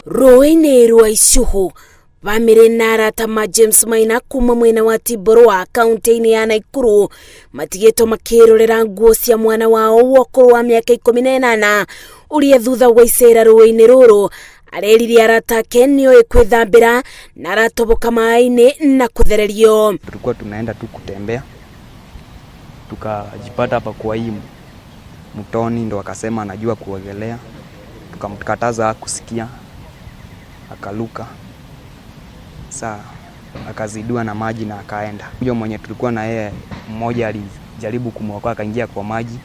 Rũĩ-inĩ rwa Icuhu, bamĩrĩ na arata ma James Maina kuma mwena wa Tiborwa kaunti-inĩ ya Naikuru matigĩtwo makĩrorera nguo cia mwana wao wa ũkũrũ wa mĩaka 18 ũrĩa thutha wa icera rũĩ-inĩ rũrũ arerire arata ake nĩoĩ kwĩthambĩra na aratoboka maĩ-inĩ na kũthererio. Tulikuwa tunaenda tu kutembea, tukajipata hapa kwa hii mtoni, ndo akasema anajua kuogelea, tukamkataza kusikia, akaluka, saa akazidiwa na maji na akaenda. Huyo mwenye tulikuwa na yeye mmoja alijaribu kumwokoa akaingia kwa maji,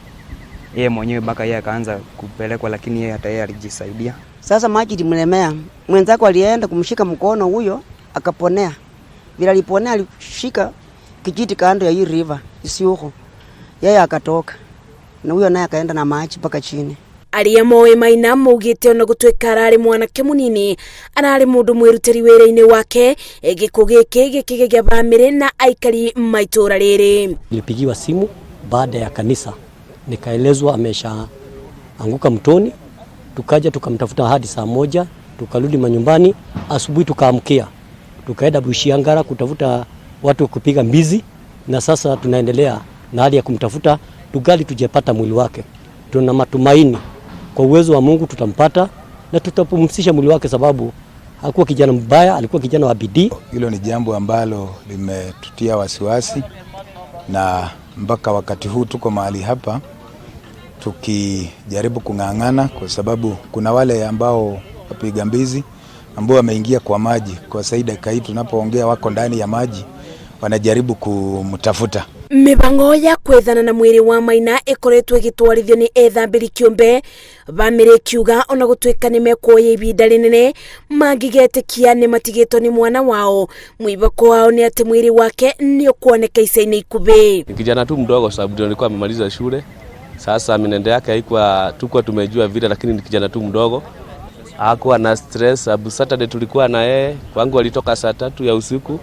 yeye mwenyewe mpaka yeye akaanza kupelekwa, lakini yeye hata yeye alijisaidia. Sasa maji ilimlemea, mwenzako alienda kumshika mkono huyo akaponea. Vile aliponea alishika kijiti kando ya hii river Isiuko, yeye akatoka na huyo naye akaenda na maji mpaka chini. Arĩa moĩ Maina maugĩte ona gũtuĩka ararĩ mwanake mũnini, ararĩ mũndũ mwĩrutĩri wĩra-inĩ wake. Gĩkuũ gĩkĩ gĩkĩgegia bamĩrĩ na aikari ma itũũra rĩrĩ. Nilipigiwa simu baada ya kanisa, nikaelezwa amesha anguka mtoni. Tukaja tukamtafuta hadi saa 1, tukarudi manyumbani. Asubuhi tukaamkia, tukaenda Bushiangara kutafuta watu wa kupiga mbizi, na sasa tunaendelea na hali ya kumtafuta, tungali tujapata mwili wake. Tuna matumaini kwa uwezo wa Mungu tutampata na tutapumzisha mwili wake, sababu hakuwa kijana mbaya, alikuwa kijana wa bidii. Hilo ni jambo ambalo limetutia wasiwasi, na mpaka wakati huu tuko mahali hapa tukijaribu kung'ang'ana, kwa sababu kuna wale ambao wapiga mbizi ambao wameingia kwa maji. Kwa sasa dakika hii tunapoongea wako ndani ya maji wanajaribu kumtafuta. Mĩbango ya kwethana na mwĩrĩ wa Maina ĩkoretwo ĩgĩtwarithio nĩ ethambĩri kĩũmbe, bamĩrĩ ĩkiuga ona gũtuĩka nĩ mekuoya ihinda rĩnene mangĩgetĩkia nĩ matigĩtwo nĩ mwana wao, mwĩhoko wao nĩ atĩ mwĩrĩ wake nĩ ũkuoneka ica-inĩ ikuhĩ. Ni kijana tu mdogo, sababu ndio alikuwa amemaliza shule. Sasa minendo yake haikuwa tukuwa tumejua vile, lakini ni kijana tu mdogo, hakuwa na stress. Sababu Saturday tulikuwa na yeye kwangu, alitoka saa 3 ya usiku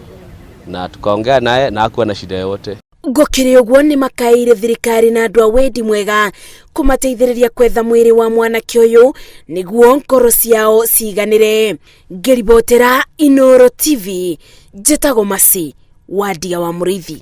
na tukaongea naye na hakuwa na shida yoyote. Gũkĩrĩ ũguo, nĩ makaĩire thirikari na andũ a wendi mwega kũmateithĩrĩria kwetha mwĩrĩ wa mwanake ũyũ nĩguo ngoro ciao ciganĩre. Ngĩribotera Inooro TV, njĩtagwo Masi Wandia wa Mũrĩithi.